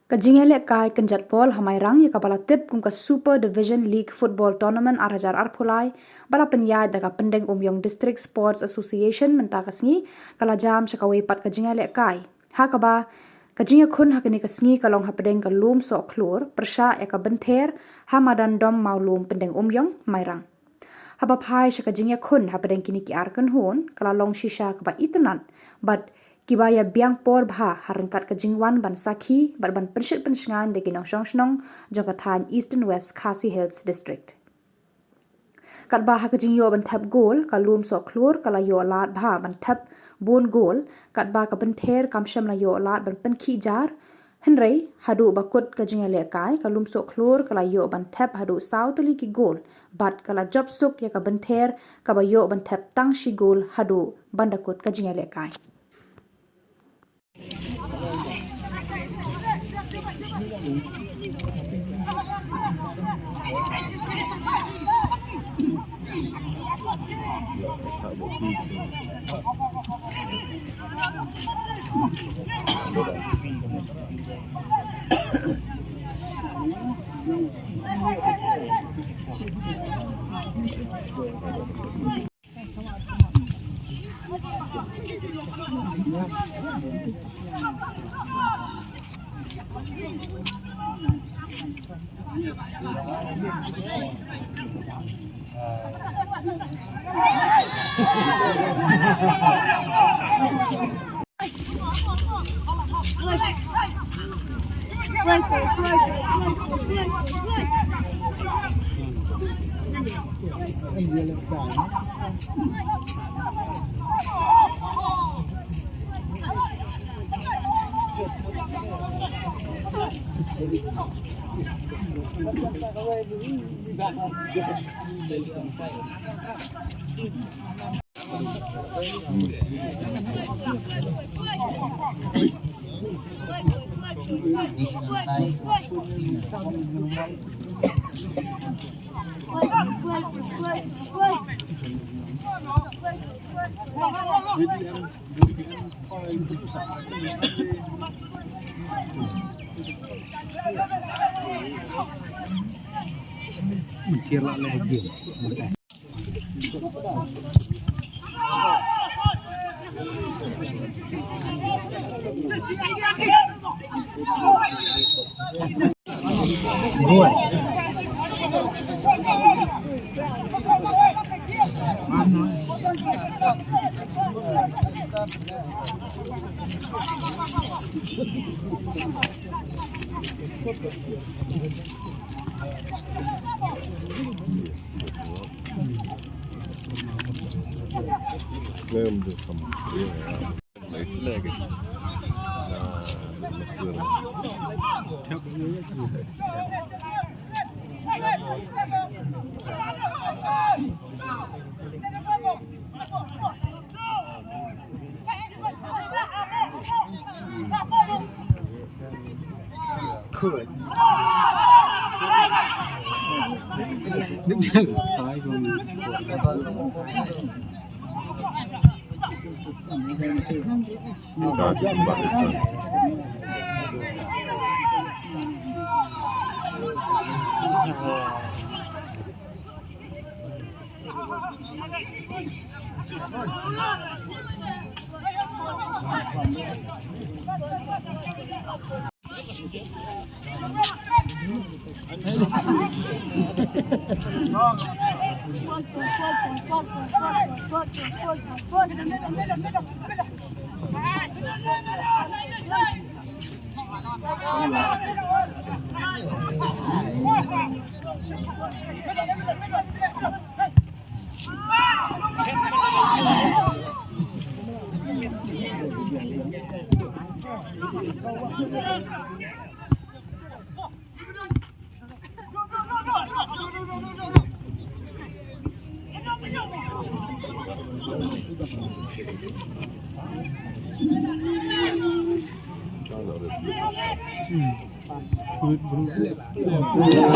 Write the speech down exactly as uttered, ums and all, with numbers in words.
Ka jingïalehkai kynjat bol ha Mairang ïa kaba la tip kum ka Super Division League Football Tournament ar hajar arphew lai ba la pynïaid da ka Pyndengumiong District Sports Association mynta ka sngi ka la jam sha kawei pat ka jingïalehkai. Ha kaba ka jingïakhun ha kane ka sngi ka long hapdeng ka Lum Sohkhlur pyrshah ïa ka Bynther ha madan Dom Mawlum Pyndengumiong, Mairang. Haba phai sha ka jingïakhun hapdeng kine ki ar kynhun ka la long shisha kaba itynnad bad kiba ïa biang por bha ha ryngkat ka jingwan ban sakhi bad ban pynshit pynshngaiñ da ki nongshong shnong jong ka thaiñ Eastern West Khasi Hills District. Katba ha ka jingïoh ban thep gol ka Lum Sohkhlur ka la ïoh lad bha ban thep bun gol, katba ka Bynther kam shym la ïoh lad ban pynkhih jar. Hynrei haduh ba kut ka jingïalehkai ka Lum Sohkhlur ka la ïoh ban thep haduh saw tylli ki gol bad ka la jop suk ïa ka Bynther kaba ïoh ban thep tang shi gol haduh ban da kut ka jingïalehkai.